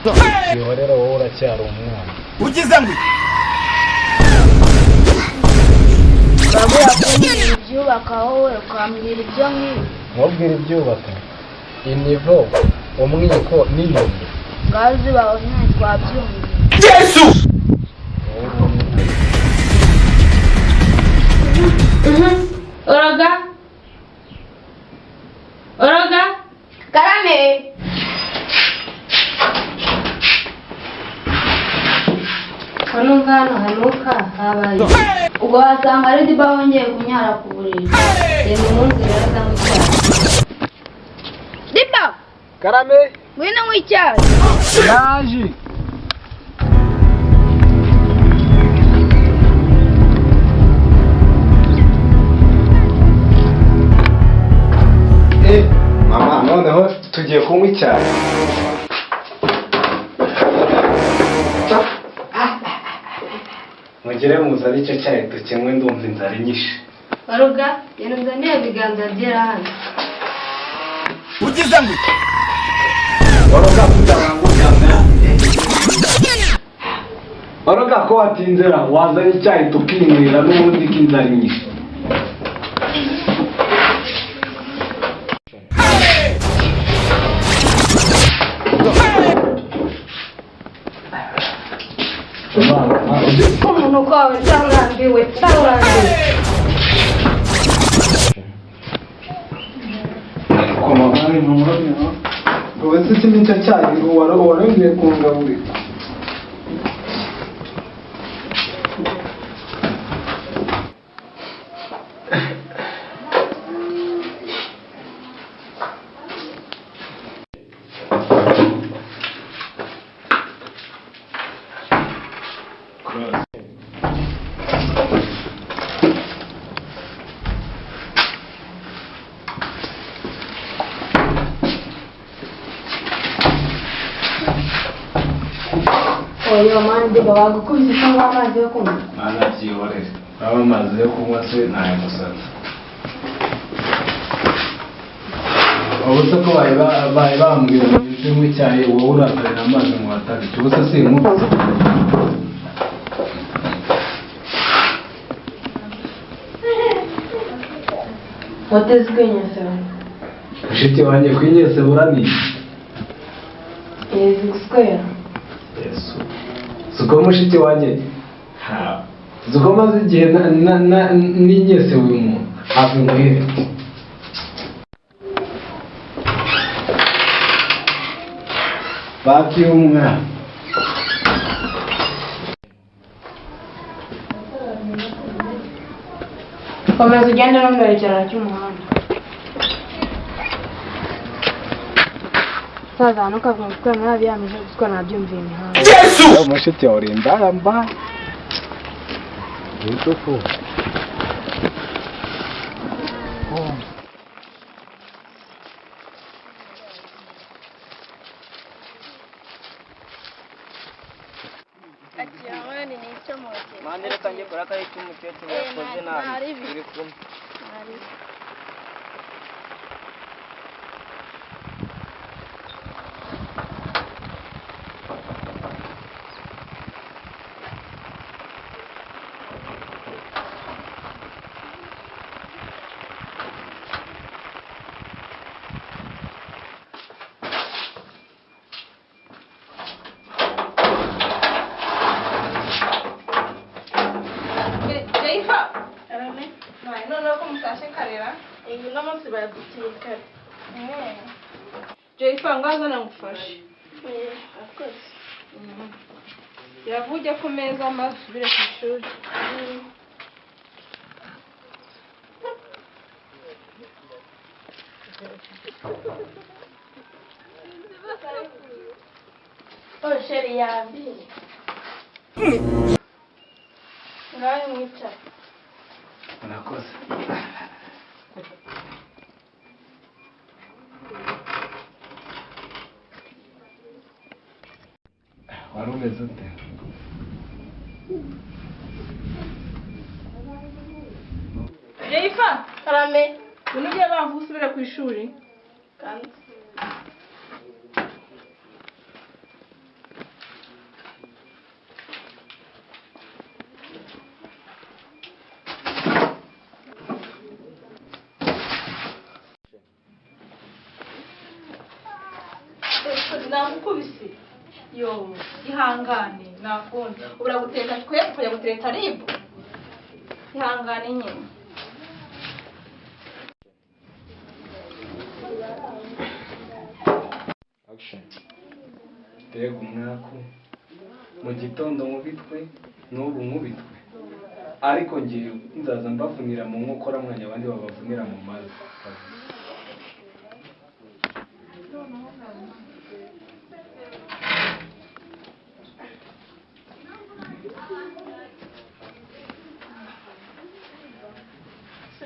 Rero wowe uracyari umwana. Ugize ngo Urabura kumbwira ibyubaka wowe ukambwira ibyo nk'ibi. Nkubwira ibyubaka inivo, umwiko n'inyundo. Ngazi bawe nyine twabyumvise. Yesu. Oroga. Oroga. Karame. Ko numva hano hanuka habaye. Ubwo wasanga ari Diba wongeye kunyara ku buriri. Genda umunzire azanywa icyayi. Diba, Karame. ngwino unywe icyayi. Naje. Mama, noneho tugiye kunywa icyayi. Mugire muzane icyo cyayi dukenywe, ndumva inzara inyishe. Oroga, genda uzanire ibiganza byera hano. Ugize ngo Oroga ko watinzera, wazanye icyayi tukinywera n'ubundi ko inzara inyishe. Umunuko wawe ndawurambiwe, ndawurambiwe. Ubu se iki nicyo cyayi warongeye kungaburira? Oyo mani Diba bagukubise cyangwa amazi yo kunywa. Mana byihorere, baba amazi yo kunywa se ntayo musatsi. Ubu se ko bari bambwira ngo nze nywe icyayi, wowe urazanira amazi ngo watabike. Ubu se sinkubise. Wateze kwinyesera. Mushiki wanjye kwinyesebura ni Yezi guswera. Yesu. Suko mushiki wanjye ha suko maze igihe ninyese uyu muntu hafi muhere. Baki umwana. Komeza ugende no mbere ikiraro cy'umuhanda. Saza ntukavuge ngo guswera narabyiyamije, guswera nabyumviye imihanda. Yesu. Mushiki wawe uri indaramba. Yusufu. Mande reka njye kora akari cy'umukecuru yakoze nabi turi kumwe. Jennifer ngaza nagufashe. Yavuye ku meza maze usubire ku ishuri. Oh, sheri yambi. Ngaho mwicara. Murakoze. Wari umeze ute? Jennifer, Karame. ubu ugiye banga usubire ku ishuri. Kandi. Yo, ihangane nakunda. Ubura guteka twe ukajya gutereta ribu. Ihangane nyine. Action. Mbega umwaku mu gitondo nkubitwe n'ubu nkubitwe, ariko ngiye nzaza mbavunira mu nkokora mwanya abandi babavunira mu mazi.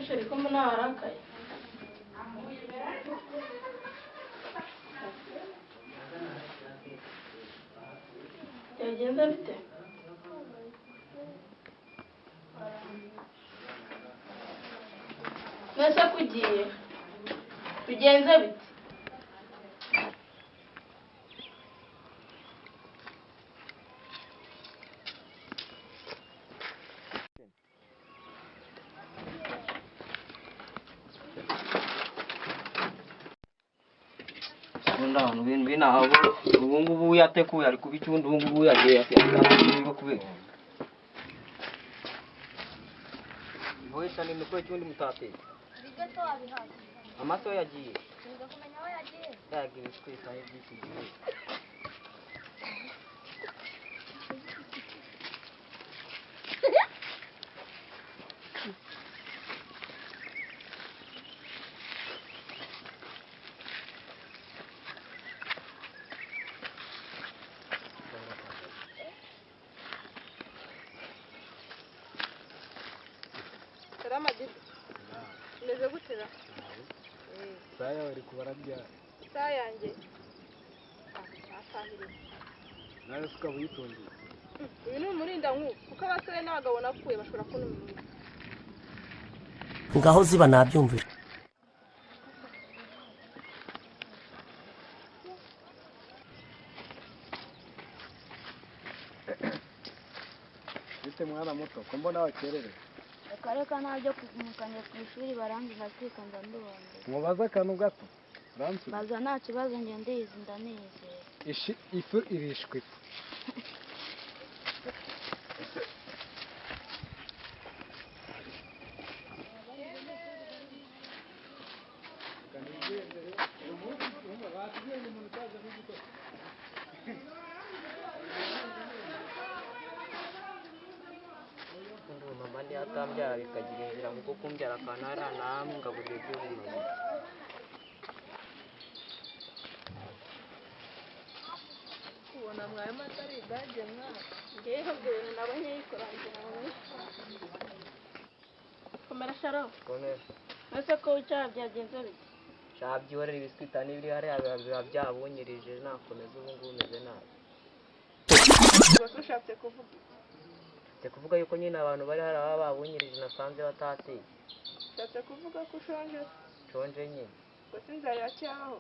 Chéri, ko mbona warakaye? Byagenze bite? Mbese ko ugiye? Bigenze bite? Ubu ngubu yatekuye ari kuba icyundi, ubu ngubu yagiye afite kubera ni mikoro cyundi mutateye amaso yagiye yagiye twitaye by'iki gihe. Meze gutera? Saya uri kubara ryari? Isaha yanjye atahiriye. Nawe se ukaba uyitungiye? Uyu ni umurinda nkuba kuko abasore n'abagabo napfuye bashobora kuntumira. Ngaho ziba nabyumvira. Bite mwana muto, ko mbona wakererewe? Reka reka ntabyo kumukanya ku ishuri barangiza kwika ndandubonye. Mubaze akantu gato. Uransubiza. Baza nta kibazo njye ndiyizi ndanizera. Ishi ifu irishwa ipfa. Mama ntiyatambyara bikagira inzira kuko kumbyara akantara namwe ngaburira iby'ubuzima. Ubona mwarimu atari idage mwana. Ngewe ubwo bintu naba nkiyikorangira wowe. Komera Sharo. Komera. Ese ko wicara byagenze bite? Sha byihorera ibiswita n'ibiri hariya biba byabonyerije nakomeza ubu ngubu meze nabi. Ubwo ushatse kuvuga iki? Ndi kuvuga yuko nyine abantu bari hari ababa babunyirije nasanze batateye. Ushatse kuvuga ko ushonje? Nshonje nyine. Ubwo se inzara iracyabaho?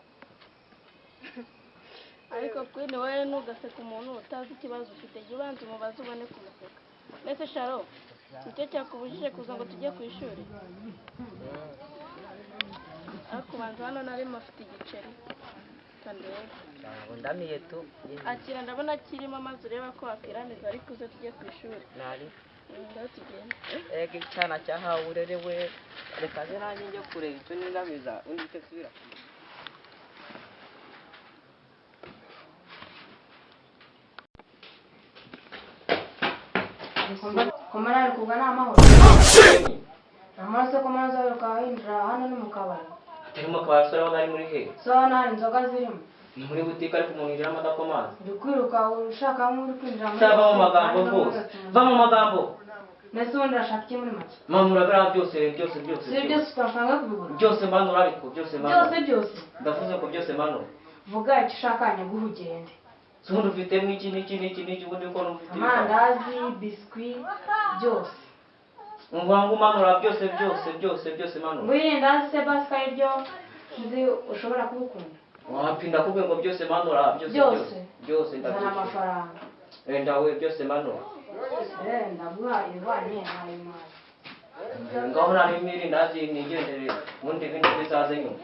Ariko Queen wowe ntugaseka umuntu utazi ikibazo ufite, jya ubanza umubaze ubone kumuseka. Mbese Sharo, nicyo cyakubujije kuza ngo tujye ku ishuri? Ariko ubanza hano narimo afite igiceri. Kandebe. Ndamiye tu. Akira ndabona kirimo amazi ureba ko wakiraniza ariko uze tujye ku ishuri. Nari. Ngaho tugende. Ega icyana cyahawe uburere we, reka nze nanjye njye kureba icyo ningamiza undi icyo nsubira. Komera ari kubwa ni amahoro. Amahoro se komera uzaheruka winjira hano ni mu kabari. Atari mu kabari se urabona ari muri he? So hano hari inzoga zirimo. Ni muri butike ariko umuntu yinjiramo adakomanze. Uri kwiruka ushaka nk'uri kwinjira muri. Va mu magambo rwose. Va mu magambo. Mbese ubundi urashaka iki muri make? Manura biriya byose byose byose. Si byose ufite amafaranga yo kubigura? Byose manura ariko byose manura. Byose byose. Ndavuze ko byose manura. Vuga icyo ushaka nyaguhe ugende. Si ubundi ufitemo iki n'iki n'iki n'iki ubundi ko n'ufite. Amandazi, biswi, byose. Ngo umanura byose byose byose byose manura. Wirindazi se basi ko ari ryo nzi ushobora kubukunda. Wapi ndakubwiye ngo byose manura byose byose. Byose Zana ndabyishyura. amafaranga. Wenda we byose manura. Ndaguha ibihwanye n'ayo mari. Ngaho narimo irindazi nigendere ubundi ibindi bizaze nyuma.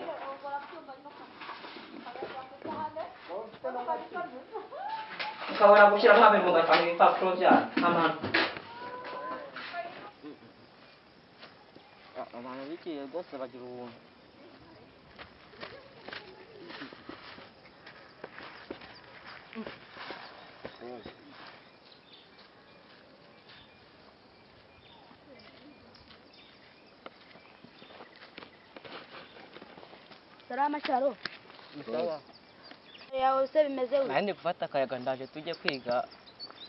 Mukabona gushyiramo abiri mugatanga ibipapuro byanyu. Amano. Abantu b'ikiye rwose bagira ubuntu. Salama Sharo. Sawa. Yawe se bimeze gute? Nari ndi gufata akayaga ndaje tujye kwiga.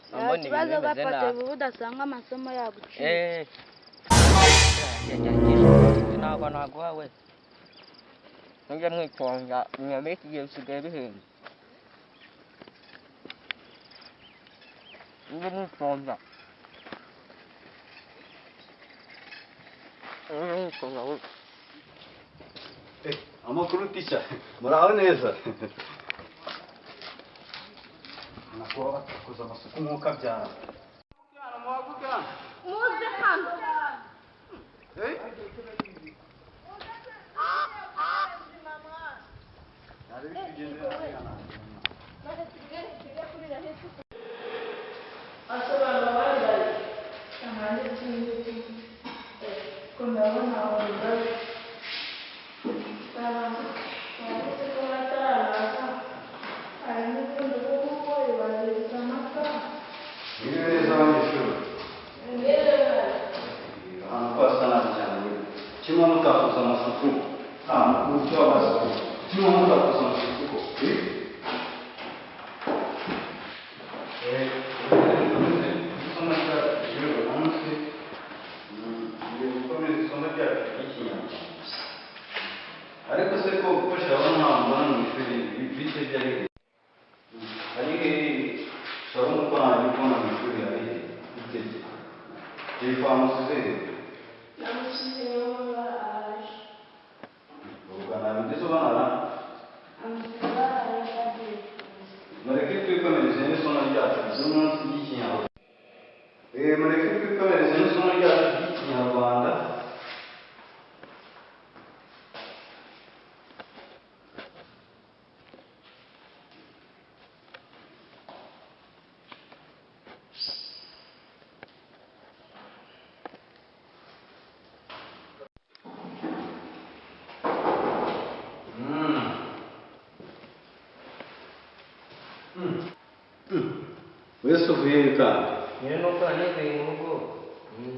Nta Mbona ibintu kibazo bimeze gafate nabi. vuba udasanga amasomo yaguciye. Eh. Ntabwo naguha we. Mujye mwitonda, inyama y'iki gihe bisigaye bihenze. Mujye mwitonda. Mujye mwitonda we. Amakuru tisha, muraho neza. Nakuba batakoze amasuku nk'uko abyara. Muze hano. Asobanura abandi bari ahantu cy'imiti ko ndabona urugaga wanditse ko bataraza hari n'ubundi kuko ibaziriza amasaha. Mwiriwe neza abanyeshuri. Ahantu ko hasa nabi cyane we. Kimwe mutakoze amasuku. Ah, mucyo amasuku. Kimwe mutakoze amasuku ko. Eh? Isomo ryacu ry'uyu munsi, tugiye gukomeza isomo ryacu ry'Ikinyarwanda. Ariko se ko gufasha abana ntabwo mbona mu ishuri bite byari he? Ari hehe? Shalom ko ntabwo kubona mu ishuri ari he? Bite bye? Jay wamusize he? Namusize inyuma araje. Ubwo ntabwo ubona Amusize baraye bagiye. mureke twikomereze n'isomo ryacu ry'umunsi ry'Ikinyarwanda. Mureke twikomereze n'isomo ryacu ry'Ikinyarwanda. Wese uvuyeyo kandi. Nyine nuko nanizeye mu rugo.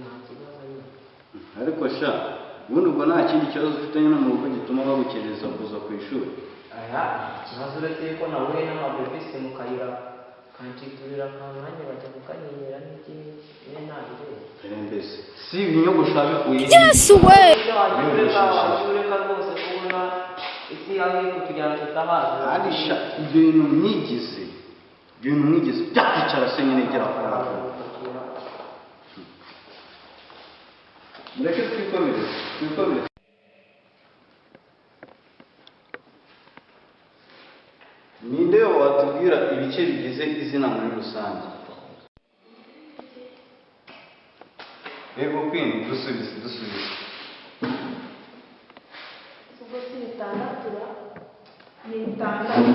Nta kibazo nyine. Ariko sha, ubundi ubwo nta kindi kibazo ufitanye no mu rugo gituma bagukereza kuza ku ishuri. Aya, ikibazo uretse yuko nahuye n'amabebisi mu kayira kanshiturira akantu nanjye bajya kukanyenyera n'iki nyine ntabireba. Dore mbese si ibinyogosho wabikuye he? Yesu we! Ibyo wagiye ureka wagiye ureka rwose kubona isi yawe iri kutujyana tutahazi. Kandi sha, ibyo bintu mwigize, ibyo bintu mwigize byakwicara se nyine gera kuri aho. Mureke twikomereze, twikomereze. Ninde watubwira ibice bigize izina muri rusange? Yego Queen, dusubize, dusubize. Ubwo si bitandatu ra? Ni bitandatu.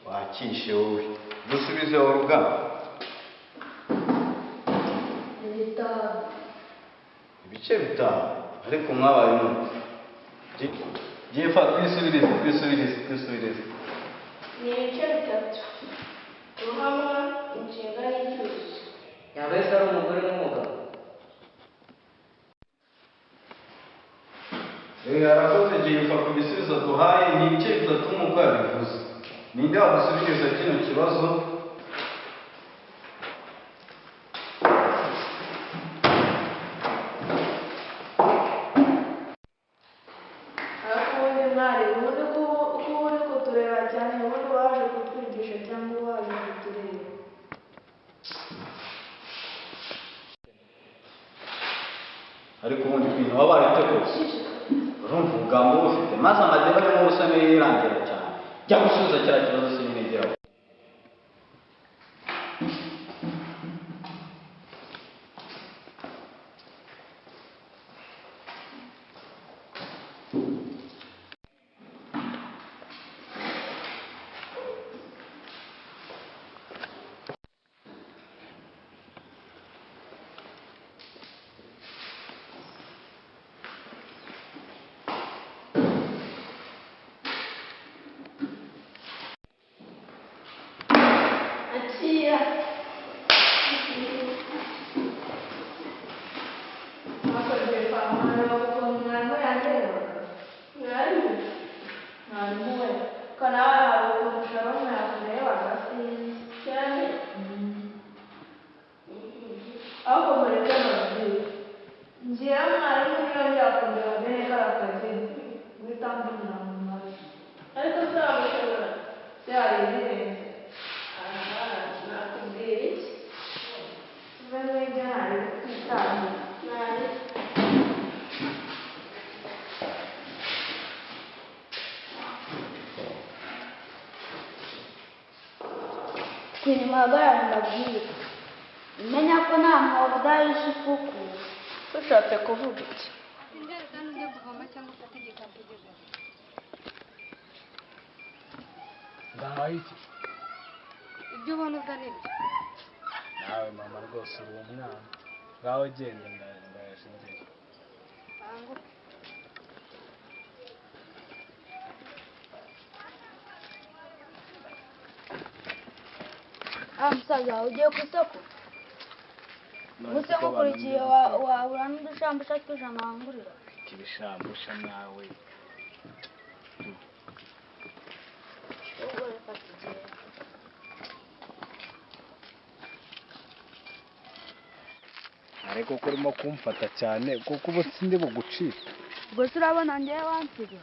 Wakishe wowe. Dusubize urugamba. Ni bitanu. Ibice bitanu, ariko mwabaye mute? Jyefa, twisubirize, twisubirize, twisubirize. Ni ibice bitatu. Ruhamwa, inshinga n'icyuzuzo. Yaba ese ari umugore n'umugabo. Arakoze Jyefa ku bisubizo duhaye, ni ibice bitatu nk'uko yabivuze. Ninde wadusubiriza kino kibazo? Ariko ubundi mwari ubundi ko uba uri kutureba cyane ubundi waje kutwigisha cyangwa waje kutureba. Ariko ubundi Queen wabaye ute kose? Urumva ubugambo bufite maze amadebe arimo ubusa niyo yirangira cyane. Jya gusubiza kiriya kibazo se nyine geraho. Shyira. Mwakoze kwa mwana ukuntu mwarimu yandebaga. Mwarimu? Mwarimu we ko nawe hari ukuntu Shalom yakurebaga sinzi. Cyane. Ahubwo mureke mbabwire, njyewe mwarimu ntiyongera kundeba bene kariya kageni guhita mbonera mu maso. Ariko se wamushobora? Se hari ibirenze. Aha, nakubwira iki? Tuve muri ibyo ntari twitahira. Ntari. Queen muhagarare mbabwire, menya ko nta mwobo udahisha ifuku. Ushatse kuvuga iki? Ndahaye iki? Ibyo ubona uzana ibyo. Nawe mama rwose uri umwana. Ngaho genda ndayashingiye. Banguke. Ah, musaza wawe ugiye ku isoko? Ubuse nkukurikiye wabura n'udushambusha tw'ijana wangurira? Ibishambusha nawe. Ubwo reka tugende. Ariko ko urimo kumfata cyane kuko ubu sindi bugucika. Ubwo se urabona njyewe wansiga?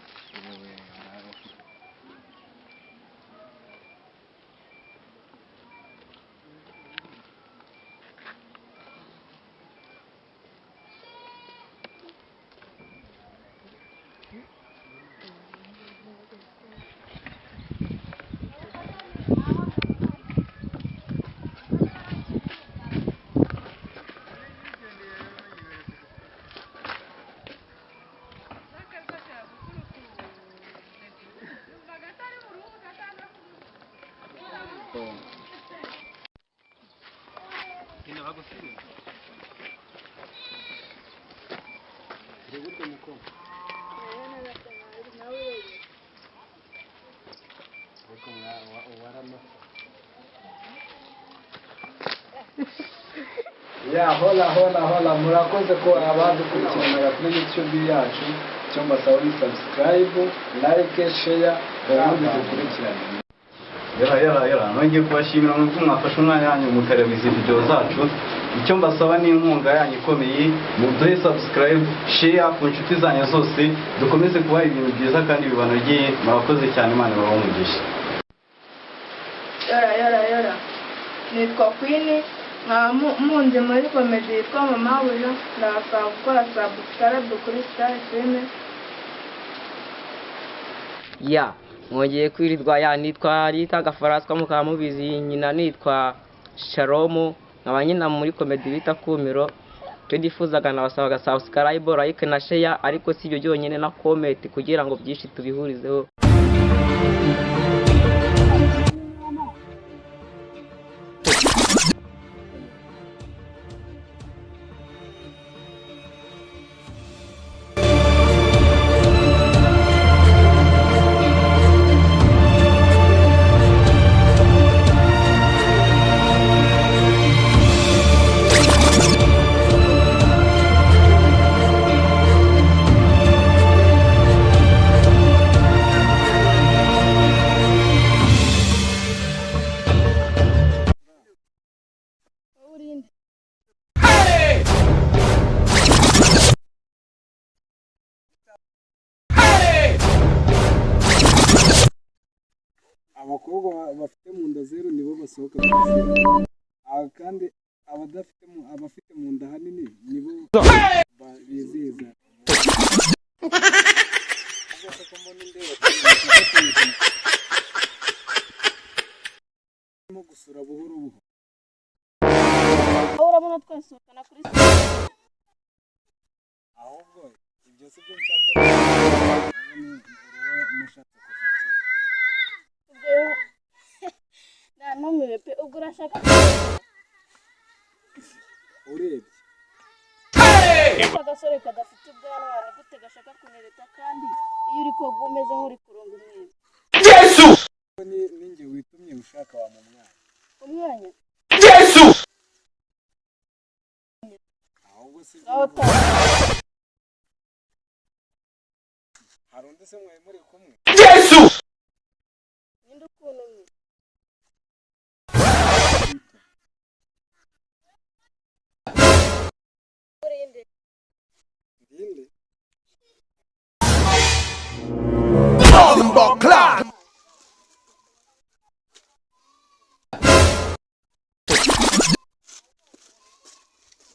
Ya hola hola hola, murakoze ko abadukurikiranaga kuri YouTube yacu. Icyo mbasaba ni subscribe, like, share, ubundi dukurikirane. Yara yara yara, nongeye kubashimira mwebwe mwafashe umwanya wanyu mukareba izi video zacu. Icyo mbasaba ni inkunga yanyu ikomeye, muduhe subscribe, share ku nshuti zanyu zose, dukomeze kubaha ibintu byiza kandi bibanogeye. Murakoze cyane, Imana ibahe umugisha. Yora yora yora, nitwa Queen, nkaba munzi muri komedi yitwa Mama Buja. Ndabasaba gukora subscribe kuri Star Filime. Ya mwongeye kwirirwa. Ya nitwa Rita Gafaraswa, mukaba mubizi nyina nitwa Shalom, nkaba nyina muri komedi bita Kumiro. Icyo nifuzaga nabasabaga subscribe, like na share, ariko si ibyo byonyine na comment kugira ngo byinshi tubihurizeho. Abakobwa bafite mu nda zeru nibo basohoka kuri zeru. Aha kandi abadafite abafite mu nda hanini nibo bizihiza. Urimo gusura buhoro buhoro. Aho urabona twasohokana kuri sitade. Ahubwo ibyo si byo nshatse kuvuga, ahubwo ni uruwo nashatse kuva kera. Nta ntumiwe pe, ubwo urashaka Urebye ko agasore kadafite ubwanwa ni gute gashaka kunereta, kandi iyo uri koga umeze nk'uri kuronga umweru. Ninjye witumye ushaka wa mu mwana. Umwanya. Yesu! Ahubwo si Ngaho taha. Hari undi se mwari muri kumwe? Yesu! Ninde ukuntumye? Urinde. Ndinde. Bombo.